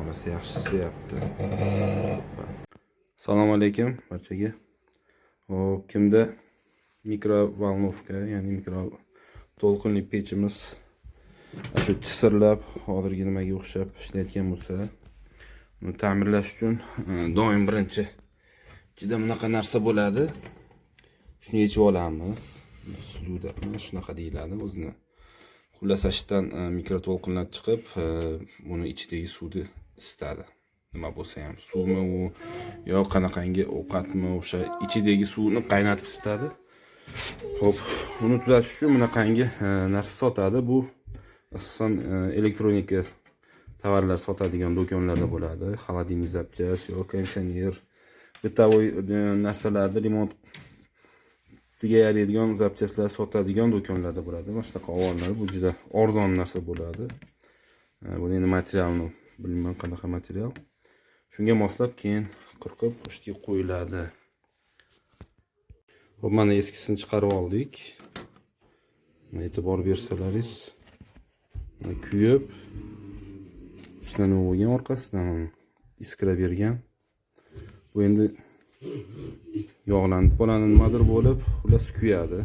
Xohlasa yaxshi ishlayapti. Assalomu alaykum barchaga. Hop, kimda микроволновка, ya'ni mikro to'lqinli pechimiz shu chisirlab hozirgi nimaga o'xshab ishlayotgan bo'lsa, uni ta'mirlash uchun doim birinchi ichida bunaqa narsa bo'ladi. Shuni yechib olamiz. Sluda mana shunaqa deyiladi o'zini. Xullas, ashdan mikroto'lqinlar chiqib, buni ichidagi suvni isitadi. Nima bo'lsa ham, suvmi u yo qanaqangi ovqatmi, o'sha ichidagi suvni qaynatib isitadi. Xo'p, uni tuzatish uchun bunaqangi narsa sotadi. Bu asosan elektronika tovarlar sotadigan do'konlarda bo'ladi. Холодильник запчасть yo konditsioner, бытовой narsalarni remont yaraydigan запчастьlar sotadigan do'konlarda bo'ladi. Mana shunaqa olinadi. Bu juda arzon narsa bo'ladi. Buni endi materialini bilmayman qanaqa material. Shunga moslab keyin qirqib ustiga qo'yiladi. Xo'p, mana eskisini chiqarib oldik. Mana e'tibor bersalaringiz, mana kuyib, shundan nima bo'lgan orqasidan iskra bergan. Bu endi yog'lanib qoladi, nimadir bo'lib, xullas kuyadi.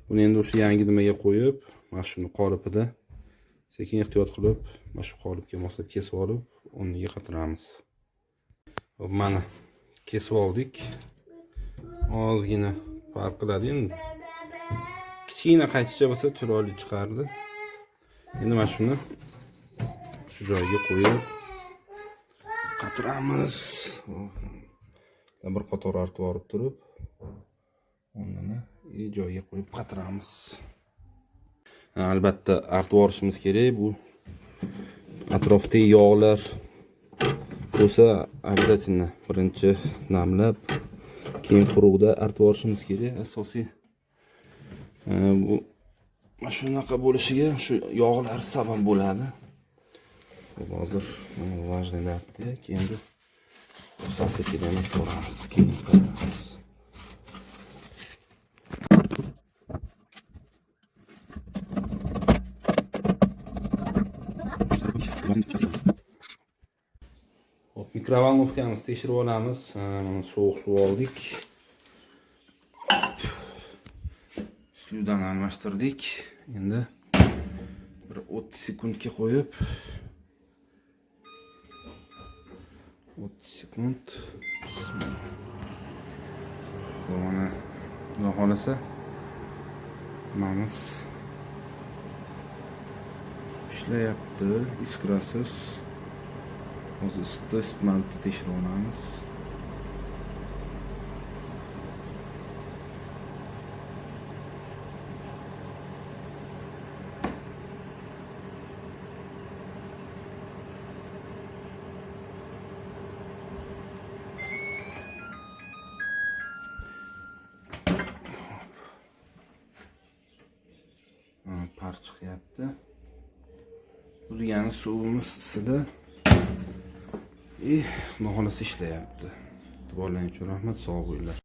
Buni endi o'sha yangi nimaga qo'yib, mana shuni qolipida sekin ehtiyot qilib, mana shu qolipga moslab kesib olib, o'rniga qatiramiz. Xo'p, mana kesib oldik. Ozgina farq qiladi endi. Kichkina qaychicha bo'lsa chiroyli chiqardi. Endi mana shuni shu joyga qo'yib qatiramiz. Bir qator artib olib turib, o'rnini joyiga qo'yib qatiramiz. Albatta artib yuborishimiz kerak. Bu atrofdagi yog'lar bo'lsa, обязательно birinchi namlab, keyin quruqda artib yuborishimiz kerak. Asosiy bu mana shunaqa bo'lishiga shu yog'lar sabab bo'ladi. Hozir влажный artdik, endi salfetkada ham ko'ramiz, keyin qatiramiz. Hop, микроволновка mizni tekshirib olamiz. Mana sovuq suv oldik. Слюда ni almashtirdik. Endi bir 30 sekundga qo'yib 30 sekund. Bismillah. Xo'p, mana Xudo xohlasa nimamiz ishlayapti, искра siz. Hozir isitdi, isitmani bitta tekshirib olamiz. Пар chiqyapti. Bu degani suvimiz isidi. Xudo xohlasa ishlayapti. E'tiborlaring uchun rahmat, sog' bo'linglar.